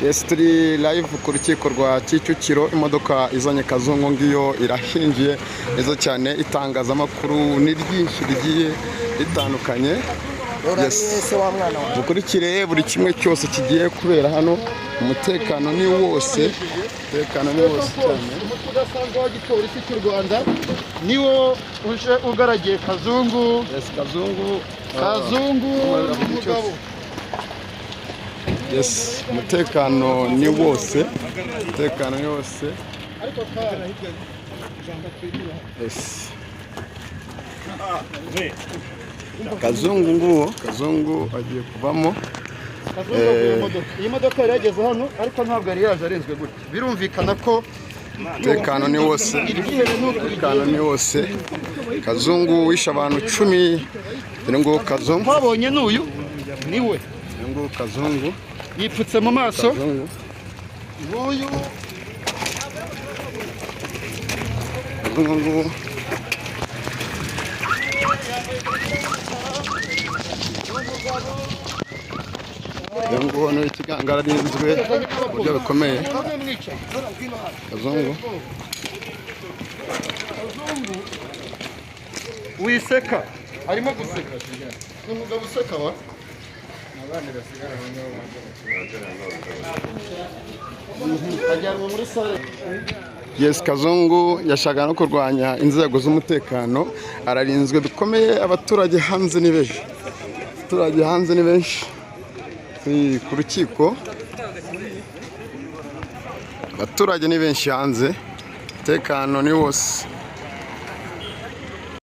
Yes, turi live ku rukiko rwa Kicukiro. Imodoka izanye Kazungu ngiyo irahinjiye neza cyane. Itangazamakuru ni ryinshi rigiye ritandukanye. Yes. Se wa mwana wawe. Mukurikire buri kimwe cyose kigiye kubera hano. Umutekano ni wose, umutekano ni wose cyane. Umutwe udasanzwe wa gipolisi cy'u Rwanda niwo uje ugaragiye Kazungu. Yes, Kazungu. Kazungu Umugabo. umugabo. Yes, umutekano ni wose, umutekano ni wose. Ariko kandi Yes. Kazungu nguwo, Kazungu agiye kuvamo. Kazungu avuye mu modoka. Iyi modoka yari yageze hano, ariko ntabwo yari yaje arinzwe gutya. Birumvikana ko Umutekano ni wose. ibyihebe ni uku. Umutekano ni wose. Kazungu wishe abantu 10, dore nguwo Kazungu. Twabonye n'uyu niwe. Dore nguwo Kazungu. Yipfutse mu maso. Kazungu. Nguyu. Kazungu nguwo. Dore nguwo ni ikigangara arinzwe ku buryo bukomeye. Bamwe mwicaye. Kazungu. Kazungu wiseka, arimo guseka, ni umugabo useka wa. Ajyanwa muri sale. Yes, Kazungu yashakaga no kurwanya inzego z'umutekano, ararinzwe bikomeye. Abaturage hanze ni benshi, abaturage hanze ni benshi. Turi ku rukiko, abaturage ni benshi hanze, umutekano ni wose.